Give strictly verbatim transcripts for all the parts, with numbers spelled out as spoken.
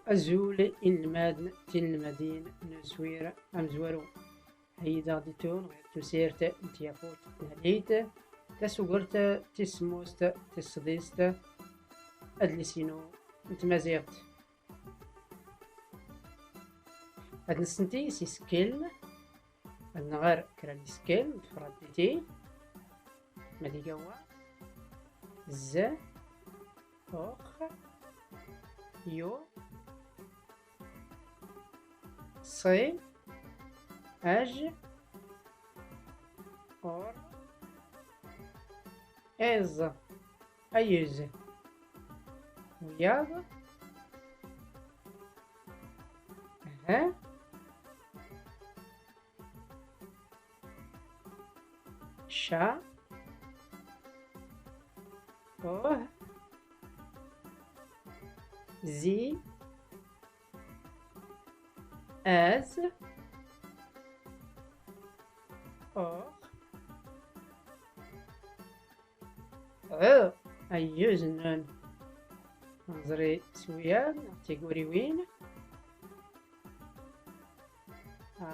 Azul inelmaden tinelmadin n uswir amezwaru. Hayyi daɣ ditun ɣer tusert n tyafut n tnehlit, tasugert tis semmuset tis sḍist, adlis-inu n tmaziɣt. Ad nessenti s isekkilen, ad nɣer kra n isekkilen n tefraddit. Ma d iga wa: z, ox, yu, ṣi, aj, ur, iẓ, ayyuz. Wiyaḍ: h, ca, uh, zi, az, ux, ɣ, ayyuz nnun. Nẓri s wiyaḍ neɣ tiguriwin. A,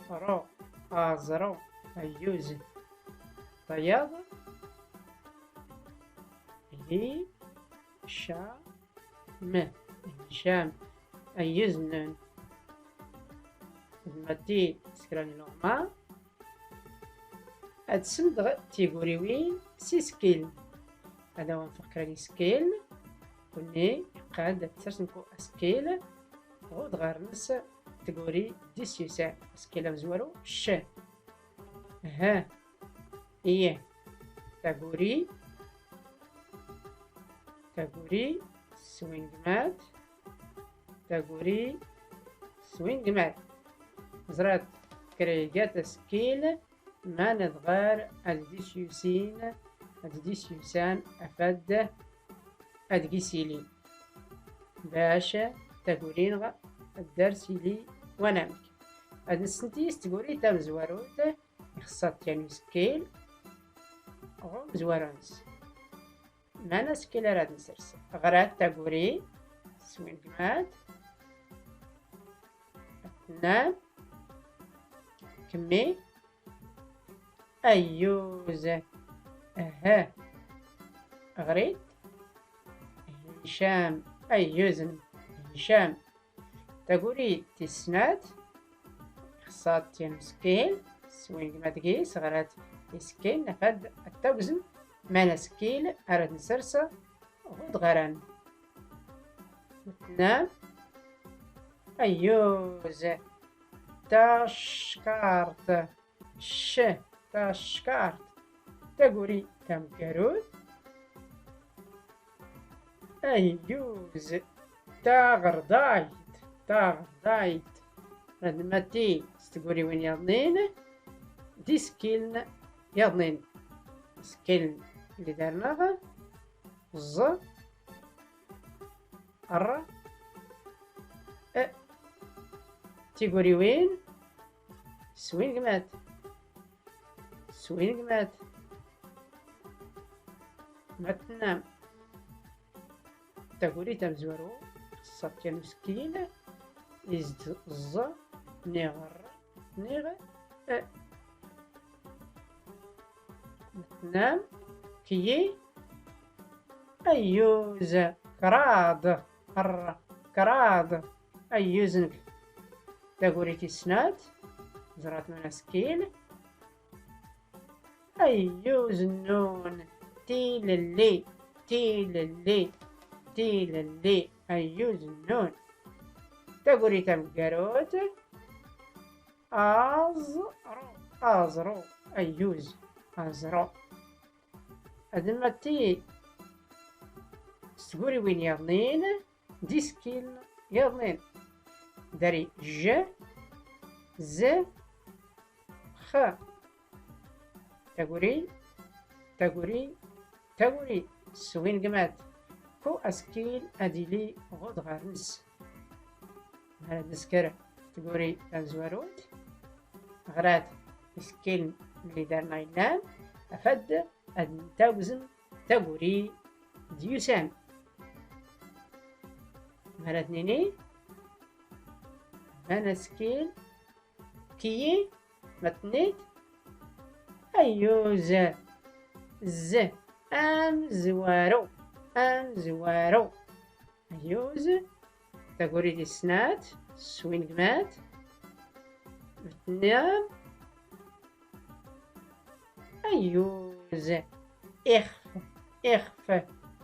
ẓ, ru, aẓru, ayyuz. Tayaḍ: hi, ca, m, hicam, ayyuz nnun. Ad nmatti s kra n iluɣma. Ad semdeɣ tiguriwin s isekkilen. Ad awen-fkeɣ kra n isekkilen, kunni iqqan-d ad tersem ku asekkil ɣ udɣar-nnes tguri d-is yusan. Asekkil amezwaru: c, h, i, taguri, taguri swingmat, taguri swingmat. Ẓrat kra iga tasekkil, man adɣar ad d-is yusin, ad d-is yusan afad ad gis ili, bac taguri-nneɣ ad dars ili wanamek. Ad nessenti s tguri tamezwarut, ixeṣṣa-t yan usekkil ɣ umezwaru-nnes. Man asekkil ara d-nsers? Ɣrat taguri swingmat. Tnam. Kemmi. Ayyuz. Aha. Ɣrit. Hicam. Ayyuz n Hicam. Taguri tis snat, ixeṣṣa-t yan usekkil, swingmat gis, ɣrat isekkilen afad ad tagzem man asekkil ara d-nsers ɣ udɣar-nn. Tnam. Ayyuz. Tackart. C, tackart. Taguri tameggarut. Ayyuz. Taɣerdayt, taɣerdayt. Ad nmatti s tguriwin yaḍnin d isekkilen yaḍnin. Isekkilen li darnaɣ: ẓ, r, e. Tiguriwin swingmat. Swingmat. Ma tnam. Taguri tamezwaru, ixeṣṣa-t yan usekkil, is d ẓ, niɣ r, niɣ e. Ma tnam. Kyi. Ayyuz. Kraḍ. R, kraḍ. Ayyuz nnk. Taguri tis snat. Ẓrat man asekkil. Ayyuz nnun. Tilelli. Tilelli. Tilelli. Ayyuz nnun. Taguri tameggarut. Aẓru. Aẓru. Ayyuz. Aẓru. Ad nmatti s tguriwin yaḍnin d isekkilen yaḍnin. Dari j, z, x. Taguri, taguri, taguri. Swingmat. Ku asekkil ad ili ɣ udɣar-nnes. Ara d-nesker tguri tamezwarut. Ɣrat isekkilen li darnaɣ illan, afad ad ntagzem taguri d-yusan. Ara tnini. Ban askil. Kiyi. Ma tnit. Ayyuz. Z. Amzwaru. Amzwaru. Ayyuz. Taguri tis snat. Swingmat. Tnam. Ayyuz. Ixf. Ixf.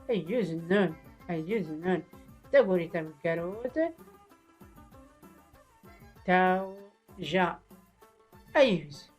Ayyuz nnun. Ayyuz nnun. Taguri tamggarut. Tawja. Ayyuz.